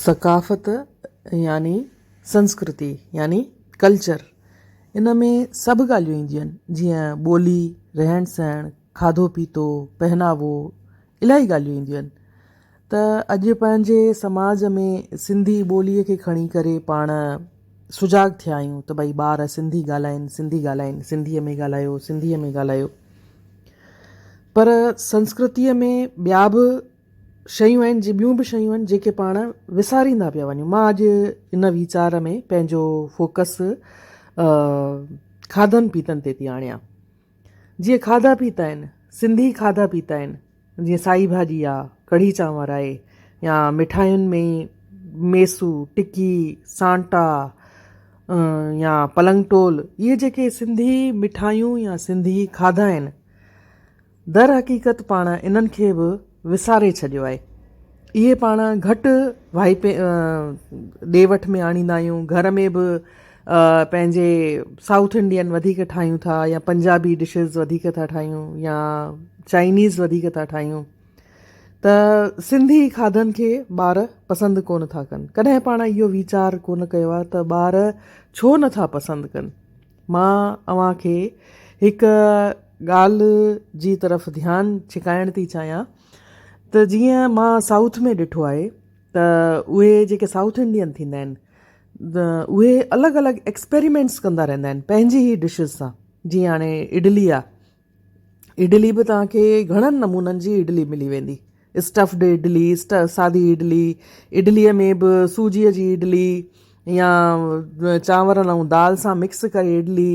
ثقافت يعني سنسڪرتي يعني ڪلچر ان ۾ سڀ ڳالهيون اينديون آهن جيئن ٻولي، رهڻ سهڻ، کاڌو پيتو، پهناوو الاهي ڳالهيون اينديون آهن ته اڄ پنهنجي سماج ۾ سنڌي ٻوليء کي کڻي ڪري پاڻ سجاڳ ٿيا آهيون ته ڀئي ٻار سنڌي ڳالهائين سنڌي ڳالهائين سنڌيء ۾ ڳالهايو سنڌيء ۾ ڳالهايو پر سنسڪرتيء ۾ ٻيا به شيون آهن جي ٻيون به شيون آهن جيڪي پاڻ وساريندا پيا وڃون مان اڄ ان ويچار ۾ پنهنجو فوڪس کاڌن پيتن تي ٿي آڻيان جيئن کاڌا پيتا آهن سنڌي کاڌا پيتا آهن جيئن سائي ڀاڄي آ ڪڙهي چانور آهي يا مٺاين ۾ ميسو ٽڪي سانٽا يا پلنگ ٽول اهي جيڪي سنڌي مٺايون يا سنڌي کاڌا آهن در حقيقت پاڻ انهن کي به وساري ڇڏيو آهي. اهي پاڻ گهٽ واهپي ڏي وٺ ۾ آڻيندا آهيون. گهر ۾ به پنهنجي سائوٿ انڊين وڌيڪ ٺاهيون ٿا يا پنجابي ڊشز وڌيڪ ٿا ٺاهيون يا چائنيز وڌيڪ ٿا ٺاهيون ته سنڌي کاڌن کي ٻار پسند ڪونه ٿا ڪن. ڪڏهن پاڻ اهو ويچار ڪونه ڪيو آهي ته ٻار ڇو نٿا پسند ڪن. مان اوهان کي هڪ ڳالهه جي طرف ڌيان ڇڪائڻ ٿي چاهيان ته جيئن مان سائوٿ ۾ ڏٺو آهي ته اهي جيڪي سائوٿ انڊين ٿيندا آهن ته اهي الڳ الڳ ايڪسپيريمينٽس ڪندا رهندا آهن پنهنجي ئي ڊشز سان جيئن هاڻي اڊلي آهي اڊلي به توهان کي گهڻن نمونن جي اڊلي ملي ويندي. اسٽفڊ اڊلي، سادي اڊلي، اڊليء ۾ به سوجيء جي اڊلي يا چانورن ۽ دال سان مڪس ڪري اڊلي.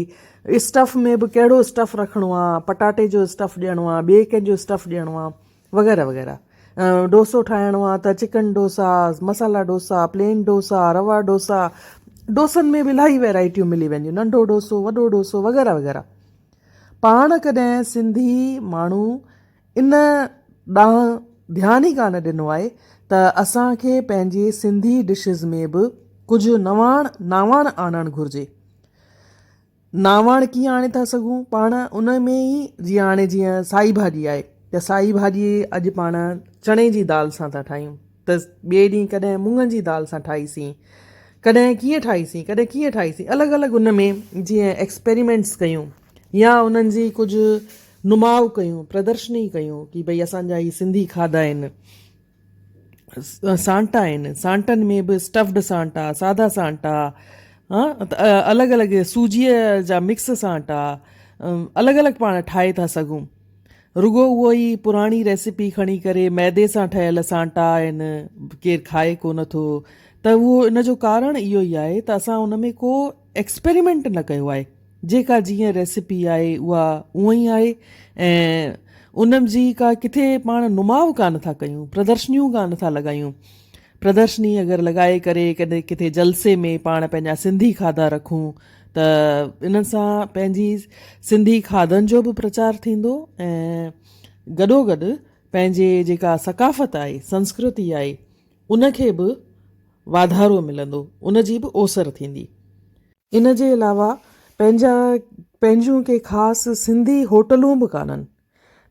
اسٽف ۾ به ڪهڙو اسٽف رکڻو آ، پٽاٽي جو اسٽف ڏيڻو آ، ٻئي ڪنهن جو اسٽف ڏيڻو آ وغيره وغيره. ڊوسو ٺاهڻو آ ته چڪن ڊوسا، مسالا ڊوسا، پلين ڊوسا، روا ڊوسا، ڊوسن ۾ به الاهي ويرائٽيون ملي وينديون، ننڍو ڊوسو، وڏو ڊوسو وغيره وغيره. پاڻ ڪڏهن سنڌي ماڻهو ان ڏانهن ڌيان ئي ڪانه ڏنو آهي ته اسان کي پنهنجي سنڌي ڊشز ۾ به ڪجهه نواڻ ناواڻ آڻڻ گهرجي. ناواڻ ڪيئن آڻي ٿا سگهون پاڻ ان ۾ ئي جيئن هاڻي جيئن سائي ڀاڄي آهي ته سائي ڀاڄي اڄ پاڻ چڻي جي دال سان ٿا ٺاهيون ته ٻئي ڏينهن ڪڏهن مڱن جي دال سان ٺاهيسين، ڪڏهن ڪيئن ٺاهيسين، ڪڏهن ڪيئن ٺاهيسين، الڳ الڳ ان ۾ جيئن ايڪسپيريمينٽس ڪيون يا انهن جي ڪجهه نماء ڪيون، پردرشني ڪيون ڪي ڀئي اسان جا هي سنڌي کاڌا آهن، سانٽا آهن، سانٽن ۾ به اسٽفڊ سانٽا، سادا سانٽا، ها الڳ الڳ سوجيء جا مڪس سانٽا، الڳ الڳ پاڻ ٺاهي ٿا سگهون. رڳو اهو ئي پراڻي ريسيپي کڻي ڪري ميدي سان ٺهيل سانٽا آهن ڪير کائي ڪونه ٿو ته اهو ان جو ڪارڻ اهو ئي آهي ته اسان ان ۾ ڪو ايڪسپيريمينٽ نه ڪيو آهي جيڪا جيئن ريسيپي آهي اها اونئن ئي آهي ۽ ان جي ڪا ڪٿي پاڻ نماء ڪانه ٿا ڪيون پردرشنيون ڪانه ٿا لڳايون پردرشني اگر لڳائي ڪري ڪڏهن ڪٿي جلسي ۾ پاڻ پنهنجا سنڌي کاڌا رکون ته انهن سان پنهنجي سنڌي کاڌن جو به پرچار ٿيندو ۽ گڏو گڏ پنهنجي جيڪا ثقافت آهي سنسڪرتي آهي ان کي به واڌارو ملندو ان جي به اوسر ٿيندي. ان جي علاوه پنهنجا پنهنجون ڪي خاص سنڌي هوٽلون به ڪانهن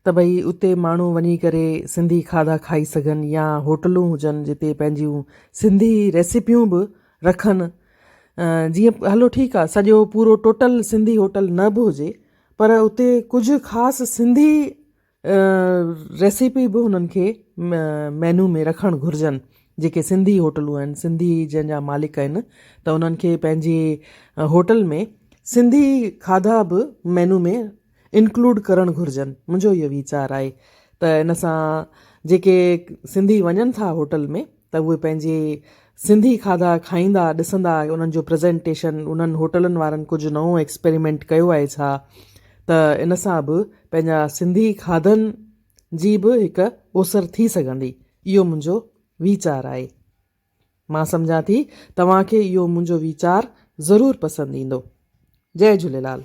ته ڀئي اتي ماڻهو وڃي ڪري سنڌي کاڌا کائي سگهن يا هوٽلون هجن جتي پنهنجيون سنڌي ريسيپيون به رکن جيئن هلو ٺيڪ آهي سڄو پورو ٽوٽل سنڌي هوٽل نه به هجي پر اتي ڪجهه خاص سنڌي ريسيپي به هنن کي مينو ۾ رکڻ گهرجن جيڪي سنڌي هوٽلون آهن سنڌي جنهن جا مالڪ آهن ته انهن کي پنهنجي هوٽل ۾ سنڌي کاڌا به مينو ۾ انڪلوڊ ڪرڻ گهرجن منهنجو اهو ويچار آهي ته ان سان جيڪي سنڌي وڃن ٿا هوٽل ۾ ته اهي پنهنجي سنڌي کاڌا کائيندا ڏسندا انهن جو پريزنٽيشن انهن هوٽلن وارن ڪجهه نئون ايڪسپيريمينٽ ڪيو آهي ڇا ته ان سان به پنهنجا سنڌي کاڌن جي به هڪ اوسر ٿي سگهندي اهو منهنجو ويچار آهي مان سمجهان ٿي توهان کي اهو منهنجو ويچار ضرور پسند ايندو جئي جهوليلال.